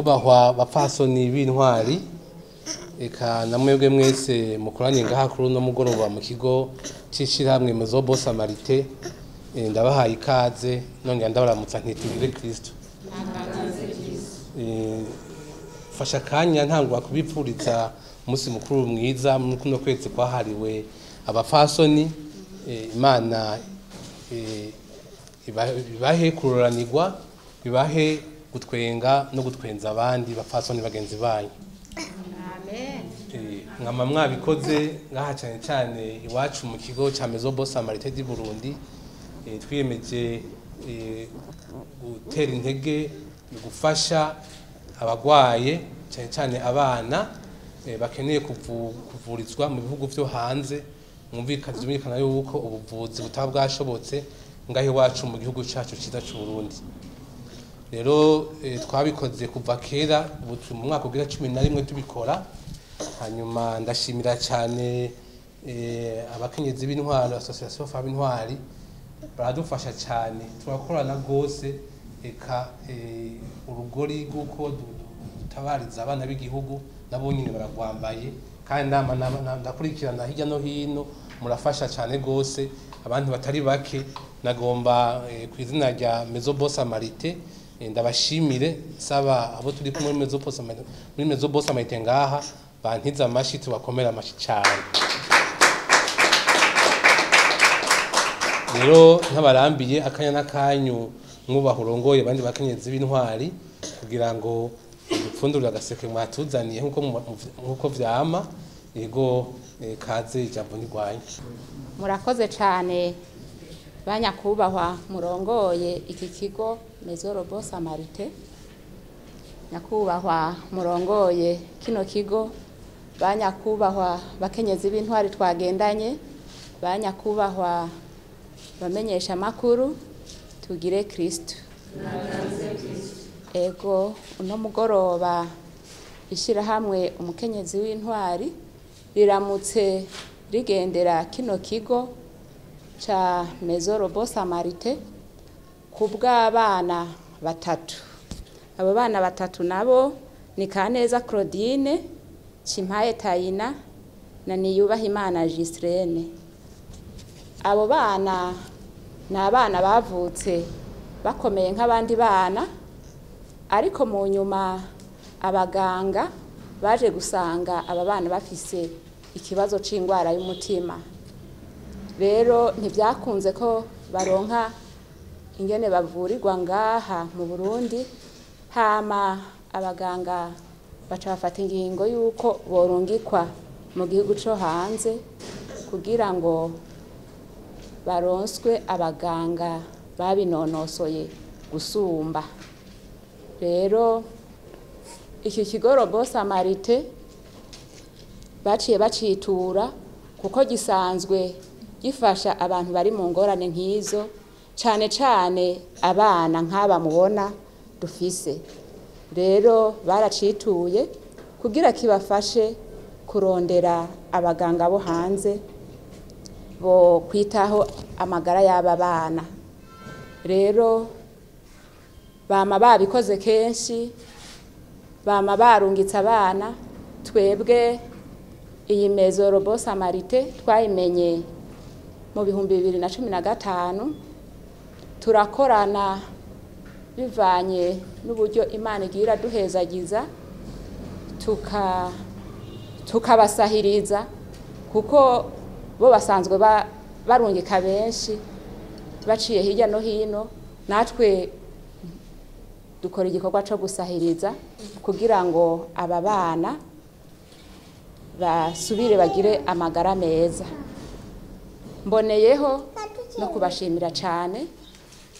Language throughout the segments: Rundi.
Bubahwa bapfasoni b'intwari, eka namwebwe mwese mukoranye ngaha kuri uno mugoroba mu kigo c'ishirahamwe Maison Bon Samaritain, ndabahaye ikaze nongera ndabaramutsa nti tugire Kristo. Fasha akanya ntangwa kubipfuriza umunsi mukuru mwiza muri kuno kwezi kwahariwe abapfasoni. Imana ibahe kuroranirwa, ibahe gutwenga no gutwenza abandi bapfasoni bagenzi banyu. Amen. Nkama mwabikoze ngaha cyane cyane iwacu mu kigo ca Maison Bon Samaritain du Burundi, twiyemeje gutera intege, gufasha abagwaye cyane cyane abana bakeneye kuvurizwa mu bihugu vyo hanze. Mwumvikana yuko ubuvuzi butaba bwashobotse ngaho iwacu mu gihugu cacu ciza c'u Burundi. Rero twabikoze kuva kera, ubu turi mu mwaka ugira 11 tubikora. Hanyuma ndashimira cyane abakenyezi b'intwari, Association Femmes Intwari, baradufasha cyane, turakorana gose. Eka urugori rw'uko dutabariza abana b'igihugu nabo nyine baragwambaye, kandi ndakurikirana hirya no hino, murafasha cyane gose abantu batari bake. Nagomba ku izina rya Maison Bon Samaritain ndabashimire, saba abo turi kumwe muri Maison Bon Samaritain, muri Maison Bon Samaritain ngaha bantiza amashi, tubakomera amashi cyane. Rero ntabarambiye akanya n'akanyu, mwubaha urongoye abandi bakenyezi b'intwari kugira ngo dupfundurire agaseke mwatuzaniye nkuko vyama. Yego, kaze, ijambo ntirwanye. Murakoze cyane banyakubahwa murongoye iki kigo Maison Bon Samaritain, nyakubahwa murongoye kino kigo, banyakubahwa bakenyezi b'intwari twagendanye, banyakubahwa bamenyesha makuru, tugire Kristo. Ego, uno mugoroba ishirahamwe umukenyezi w'intwari riramutse rigendera kino kigo ca Maison Bon Samaritain kubw'abana batatu. Abo bana batatu nabo ni Kaneza Claudine, Cimpaye Tayina na Niyubahimana Gistrene. Abo bana ni abana bavutse bakomeye nk'abandi bana, ariko mu nyuma abaganga baje gusanga aba bana bafise ikibazo c'ingwara y'umutima. Rero ntibyakunze ko baronka ingene bavurirwa ngaha mu Burundi, hama abaganga baca bafata ingingo y'uko borungikwa mu gihugu co hanze kugira ngo baronswe abaganga babinonosoye gusumba. Rero iki kigo Bon Samaritain baciye bacitura kuko gisanzwe gifasha abantu bari mu ngorane nk'izo, cane cane abana nk'aba mubona dufise. Rero baracituye kugira kibafashe kurondera abaganga bo hanze bo kwitaho amagara y'aba bana. Rero bama babikoze kenshi, bama barungitse abana. Twebwe iyi Maison Bon Samaritain twayimenye mu 2015, turakorana bivanye n'uburyo Imana igira duhezagiza, tukabasahiriza kuko bo basanzwe barungika benshi baciye hirya no hino. Natwe dukora igikorwa cyo gusahiriza kugira ngo aba bana basubire bagire amagara meza. Mboneyeho no kubashimira cyane,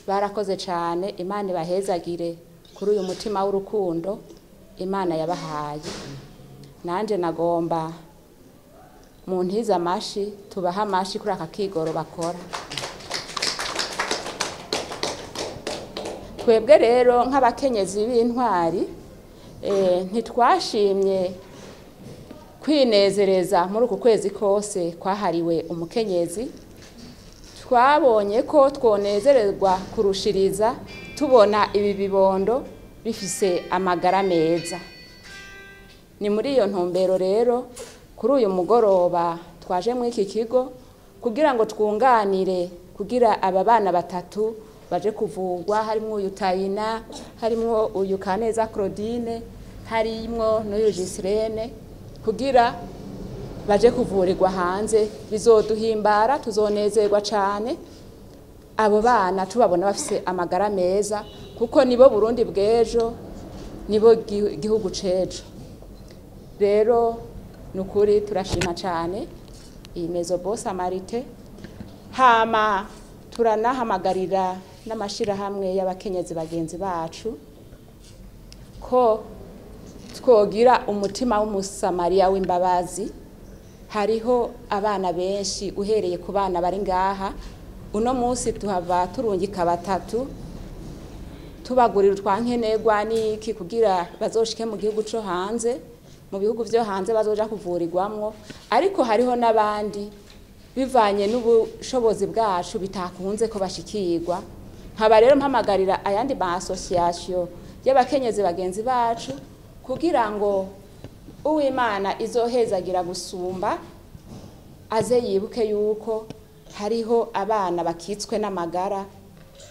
barakoze cyane. Imana ibahezagire kuri uyu mutima w'urukundo Imana yabahaye. Nanje nagomba mu ntiza amashi, tubaha amashi kuri aka kigoro bakora. Twebwe rero nk'abakenyezi b'intwari, ntitwashimye kwinezereza muri uku kwezi kose kwahariwe umukenyezi. Twabonye ko twonezererwa kurushiriza tubona ibi bibondo bifise amagara meza. Ni muri iyo ntumbero rero kuri uyu mugoroba twaje muri iki kigo kugira ngo twunganire kugira aba bana batatu baje kuvugwa, harimwo uyu Tayina, harimwo uyu Kaneza Claudine, harimwo n'uyu Gislene, kugira baje kuvurirwa hanze. Bizoduhimbara, tuzonezerwa cyane abo bana tubabona bafise amagara meza, kuko nibo Burundi bw'ejo, nibo gihugu cejo. Rero nukuri turashima cyane iyi Maison Bon Samaritain. Hama turanahamagarira n'amashirahamwe y'abakenyezi bagenzi bacu ko twogira umutima w'umusamariya w'imbabazi. Hariho abana benshi, uhereye ku bana bari ngaha uno munsi tuhava turungika batatu, tubagurira utwankenerwa n'iki kugira bazoshike mu gihugu co hanze, mu bihugu vyo hanze bazoja kuvurirwamwo. Ariko hariho n'abandi bivanye n'ubushobozi bwacu bitakunze ko bashikirwa. Nkaba rero mpamagarira ayandi ma association y'abakenyezi bagenzi bacu kugira ngo Uwimana izohezagira gusumba aze yibuke yuko hariho abana bakitswe n'amagara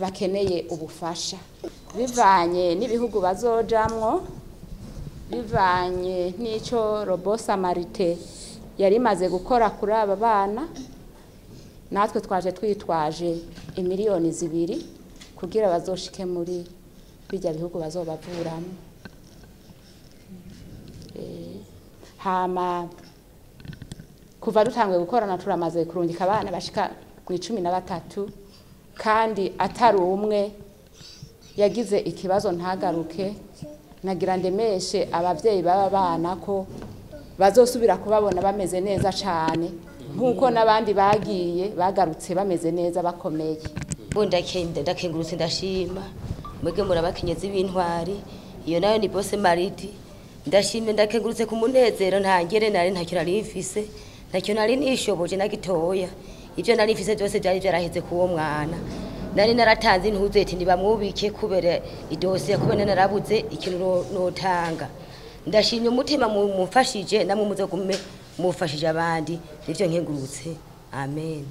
bakeneye ubufasha, bivanye n'ibihugu bazojamwo, bivanye n'ico Robot Samaritain yari imaze gukora kuri aba bana. Natwe twaje twitwaje 2 miliyoni kugira bazoshike muri bijya bihugu bazobavuramo. Hama kuva dutanguye gukorana turamaze kurungika abana bashika mu 13, kandi atari umwe yagize ikibazo ntagaruke. Nagira ndemeshe abavyeyi baba bana ko bazosubira kubabona bameze neza cane, nk'uko n'abandi bagiye bagarutse bameze neza bakomeye. Bo ndakenda, ndakengurutse, ndashima mwebwe muri abakenyezi b'intwari. Iyo nayo ni Bon Samaritain. Ndashimye, ndakengurutse ku munezero ntangere. Nari ntacyo nari mfise, ntacyo nari nishoboje na gitoya. Ibyo nari mfise byose byari byaraheze k'uwo mwana. Nari naratanze intuzeti ntibamwubike kubera idosiye, kubera narabuze ikintu notanga. Ndashimye umutima mumfashije, namwe muzogume mufashije abandi. Nivyo nkengurutse. Amen.